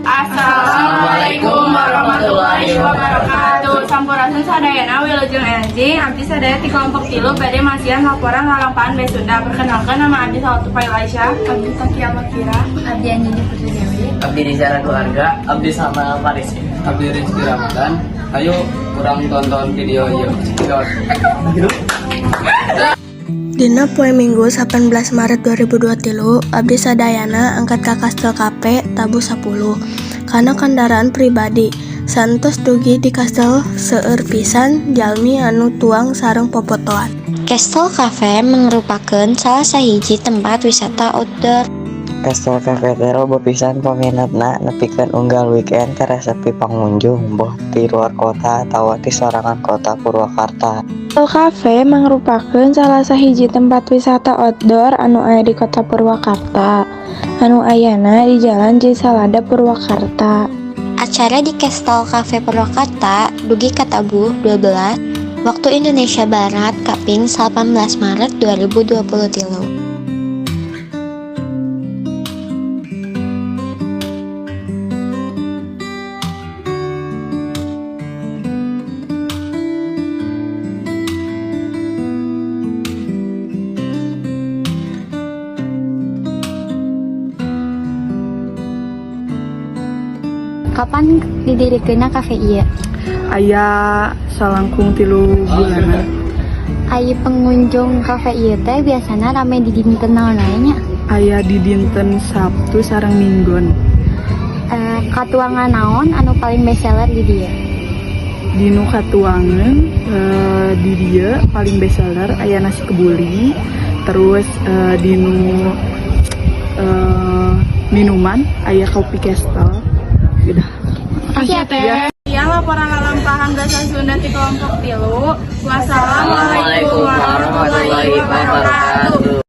Assalamualaikum warahmatullahi wabarakatuh. Sampurasun sadayana, wilujeng enjing. Abdi sadaya ti kelompok 3 bade masihan laporan lalampahan Sunda. Perkenalkan, nama abdi Salatu Fail Aisyah. Abdi Takia Makira. Abdi Anjani Putri Dewi. Abdi Rizal keluarga. Abdi sama Faris. Abdi Rizky Ramadan. Ayo ku urang tonton video ieu. Cekidot. Dina poe Minggu 18 Maret 2023, abdi sadayana angkat ka Kastel Cafe tabuh 10 kana kendaraan pribadi. Saentos dugi di kastel, seueur pisan jalmi anu tuang sareng popotoan. Castle Cafe merupakan salah sahiji tempat wisata outdoor. Castle Cafe teh loba pisan paminatna, nepikeun unggal weekend karesepi pangunjung, boh ti luar kota atawa ti sorangan kota Purwakarta. Castle Cafe mangrupakeun salah sahiji tempat wisata outdoor anu aya di Kota Purwakarta, anu ayana di Jalan Cisalada, Purwakarta. Acara di Castle Cafe Purwakarta dugi ka tabuh 12 Waktu Indonesia Barat kaping 18 Maret 2023. Kapan didirikeunna kafe ieu? Aya salangkung 3 bulanan. Ai pengunjung kafe ieu teh biasana rame di dinten naon wae nya? Aya di dinten Sabtu sareng Minggon. Katuangan naon anu paling best seller di dieu? Dinu katuangan di dieu paling best seller aya nasi kebuli, terus dinu minuman aya kopi Castle. Udah. Makasih ya, Teh. Ya, laporan lalampahan bahasa Sunda di kelompok 3. Wassalamualaikum warahmatullahi wabarakatuh.